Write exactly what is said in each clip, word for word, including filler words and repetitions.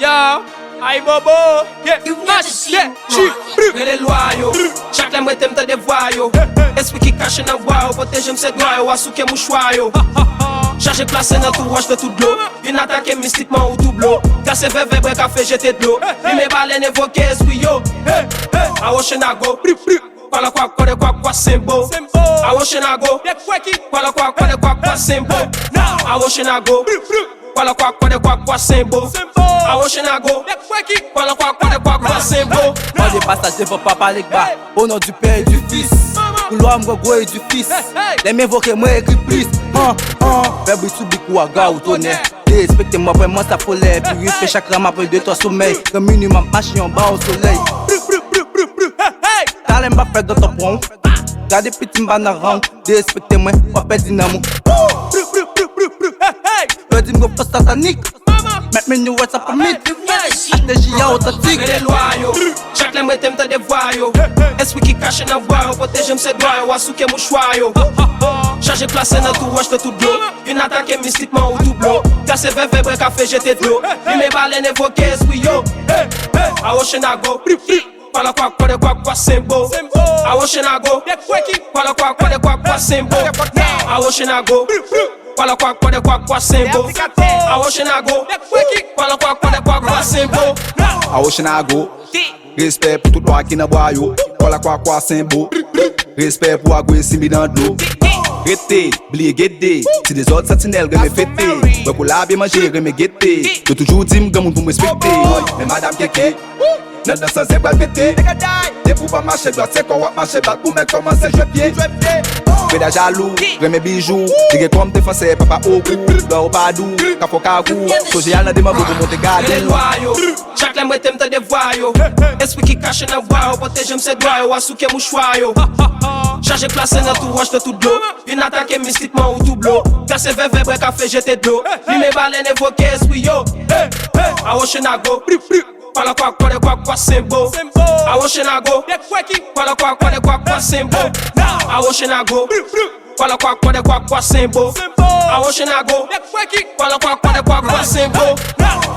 Yo, ay bobo, yeah, mache, chi, bru. Rele lwa yo. Chak lè m rete m tande vwa yo. Espri ki kache nan bwa yo, pwoteje m se dwa yo, a souke mouchwa yo. Chaje plase nan tou wòch, nan tou dlo. Vin atake mistikman ou tou blo. Kase vèvè, bwè kafe, jete dlo. Limen balèn, envoke espri yo. Awoche nago. Kwala kwa, kwale kwa, kwa sembo. Awoche nago. Kwala kwa, kwale kwa, kwa sembo. Awoche nago. Kwala kwa, kwale kwa, kwa sembo. Awoche nago. Kwala kwa, kwale kwa, kwa sembo. Mande pasaj devan Papa Legba. Au nom du Père et du Fils. Pou lwa m gwo gwo e di fis. Lè m envoke mwen ekri plis. Han, han. Fè bri sou bik ou aga ou tonè. Derespekte m, w ap wè mwen sa folè. Pirifye chakra m apre de twa somèy. Gen minui m ap mache anba yon solèy. Talè m pa fè dan tanpon. Gade piti m pa nan ran. Derespekte mwen, w ap pèdi nanm ou. Yo di m gen fòs satanik. Mèt men nou wè sa pa mit. Achte ji a otantik. Rele lwa yo. Chak lè m rete m tande vwa yo. Espri ki kache nan bwa yo, pwoteje m se dwa yo, a souke mouchwa yo. Chaje plase nan tou wòch, nan tou dlo. Vin atake mistikman ou tou blo. Kase vèvè, bwè kafe, jete dlo. Limen balèn, envoke espri yo. Awoche nago. Kwala kwa, kwale kwa, kwa sembo. Awoche nago. Kwala kwa, kwale kwa, kwa sembo. Awoche nago. Kwala kwa, kwale kwa, kwa sembo. Awoche nago. Kwala kwa, kwale kwa, kwa sembo. Awoche nago. Respè pou tout lwa ki nan bwa yo. Kwala kwa, kwa sembo. Respè pou agwe simi nan dlo. Rete, bliye gede. Ti dezòd santinèl renmen fete. Bwè kola byen manje renmen gete. Yo toujou di m granmoun pou m respekte. Men madanm keke. Nan dans sanzè pral pete. Depi w pa mache dwat, se kò w ap mache bat pou mèt kòmanse jwe pye. Freda jalou, renmen bijou. Li gen kòm defansè, papa Ogou. Lò w pa dou, ka fò kagou. Sonje al nan demanbo pou monte gade. Rele lwa yo. Chak lè m rete m tande vwa yo. Espri ki kache nan bwa yo, pwoteje m se dwa yo, a souke mouchwa yo. Chaje plase nan tou wòch, nan tou dlo. Vin atake mistikman ou tou blo. Kase vèvè, bwè kafe, jete dlo. Limen balèn, envoke espri yo. Awoche nago. Kwala kwa, kwale kwa, kwa sembo. Awoche nago. Kwala kwa, kwale kwa, kwa sembo. Awoche nago. Kwala kwa, kwale kwa, kwa sembo. Awoche nago. Kwala kwa, kwale kwa, kwa sembo.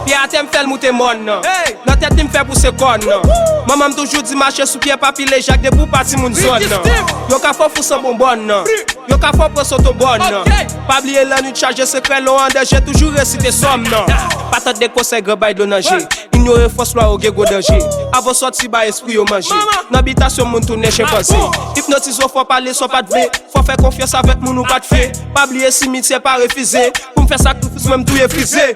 Pye atè m fè l moute mòn nan. Nan tèt li m fè pouse kòn nan. Manman m toujou di mache sou pye pa pile jak depi w pa timoun zòn nan. Yo ka fè w fou san bonbòn nan. Yo ka fè w pran soto bòn nan. Pa bliye lannwit chaje sekrè lon an danje toujou resite sòm nan. Pa tande konsèy gran bay dlo nan je. Inyore fòs lwa yo gen gwo danje. Avan sòti bay espri yo manje. Nan bitasyon moun tounen chenpanze. Ipnotize w fò pale sa w pa t vle. Fò fè konfyans avèk moun ou pa t fye. Pa bliye simityè pa refize. Pou m fè sakrifis mwen m touye frize.